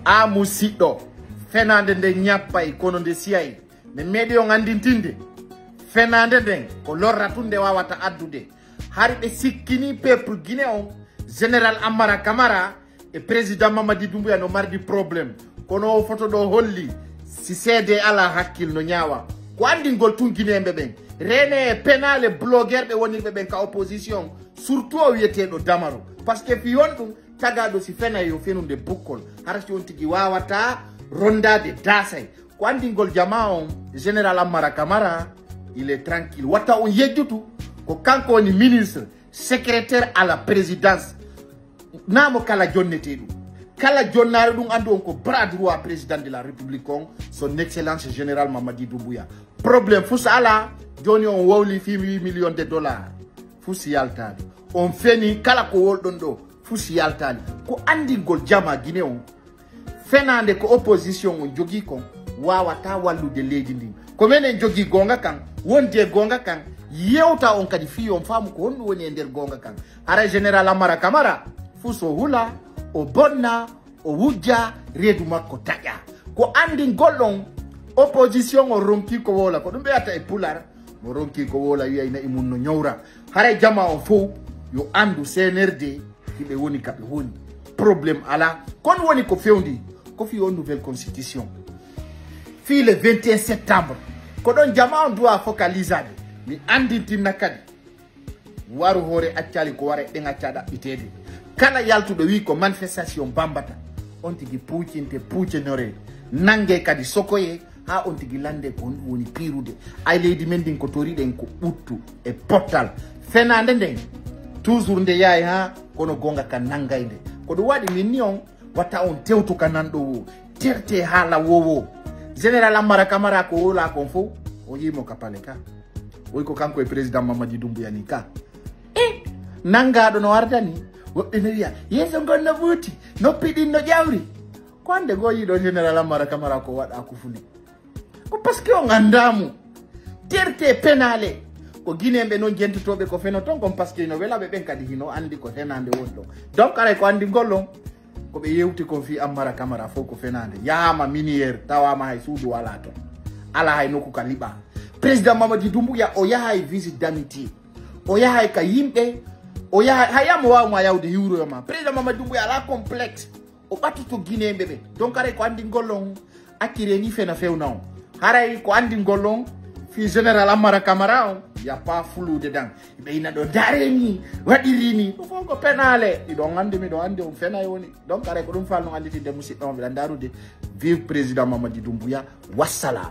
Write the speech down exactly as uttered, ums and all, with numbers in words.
A musidɗo, fenaande nde ñappay kono nde siyay. Mi meeɗi on anndintinde, fenaande nden ko lorra tun nde waawata addude. Hari ɓe sikkini peuple Guinée on, Général Ammara Camara e Président Mamadi Doumbouya no mardi problème. Kono o foto ɗo holli, si seede ala hakkil no ñaawa. Ko anndingol tun Guinéen ɓe ɓen. Reene e penaale blogueur ɓe wonirɓe ɓen ka opposition, surtout o wiyeteeɗo Damaro. Parce que fi on ɗum, tagaaɗo si fenay yo fenude bukkol. Hara si on tigi waawata rondaade daasay. Ko anndingol jamaa on, Général Ammara Camara, il est tranquille. Watta on yejjutu, ko kanko woni ministre, secrétaire à la présidence. Naamo kala jonnetee ɗum. Kala jonnaare ɗum, anndu on ko bras droit président de la République on, son excellence général Mamadi Doumbouya. Problème fus ala, jooni on wowli fii huit millions de dollars. Fus yaltaade. On feni kala ko wolɗon ɗo, fus yaltaali. Ko anndingol jamaa Guinée on. Fenaande ko opposition on jogii kon, waawata wallude leydi ndin. Ko menen jogii goonga kan, wondi e goonga kan, yewta on kadi fii on faamu ko honɗum woni e nder goonga kan. Haray Général Ammara Camara, fus o hula, o bonna, o wujja, reedu makko taƴa. Ko anndingol on, opposition on ronkii ko wowla, ko ɗum ɓe wiyata e pular, mo ronkii ko wowla wiyay na'i mun no ñowra. Haray jamaa on fow yo anndu C N R D, hiɓe woni ka ɓe woni. Problème ala. Kon woni ko fewndi, ko fii on nouvelle constitution. Fii le vingt et un septembre, ko ɗon jamaa on duwa focalisaade. Mi anndintinna kadi. Waru hoore accali ko wara e ɗen acca ɗaɓɓiteede. Kala yaltuɗo wi ko manifestation bambata, on tigi puucinte, puucinore, nange kadi sokoye, haa on tigi lande ko honɗum woni piirude. Ay leydi men ndin ko toriɗen ko ɓuttu e pottal. Fenaande nden, toujours nde yahay haa kono goonga kan nangay nde. Ko ɗum waɗi min ni on, watta on tewto ka nanɗo wo, terte haala wowo. Général Ammara Camara ko wola kon fow, o yimo ka pale ka. Woy ko kanko e président Mamadi Doumbouya ni ka. E, nangaɗo no ardani. Woɓɓe no wiya, yeeso ngon no ɓuuti, noppi ɗin no ƴawri. Ko hannde goo yiɗo Général Ammara Camara ko waɗa ko fuli. Ko parce que on anndaa mo. Terte penaale. Ko Guinéen ɓe noon jentotooɓe ko feno toon kon, parce que ino wela ɓe ɓen kadi hino anndi ko fenaande woni ɗon. Donc aray ko anndingol on, ko ɓe yewti kon fii Ammara Camara fof ko fenaande. Yahaama minière, tawaama hay suudu alaa toon. Alaa hay nokku ka liɓaa. Président Mamadi Doumbouya, o yahay visite d'amitié. O yahay ka yimɓe, o yahay, hay amo waawma yawde hiwroyo ma. Président Mamadi Doumbouya alaa complexe. O ɓattoto Guinéen ɓe ɓe. Donc aray ko anndingol on, acciree ni fena fewna on. Haray ko anndingol on, fii Général Ammara Camara on, y a pas flou dedans. Ɓe ina ɗo ndaaree ni, waɗirii ni. Ɗum fof ko penaale. Miɗon anndi, miɗon anndi on fenay woni. Donc aray ko ɗum falno annditinde musidɗo on, mbiɗa ndaarude. Vive président Mamadi Doumbouya. Wassalam.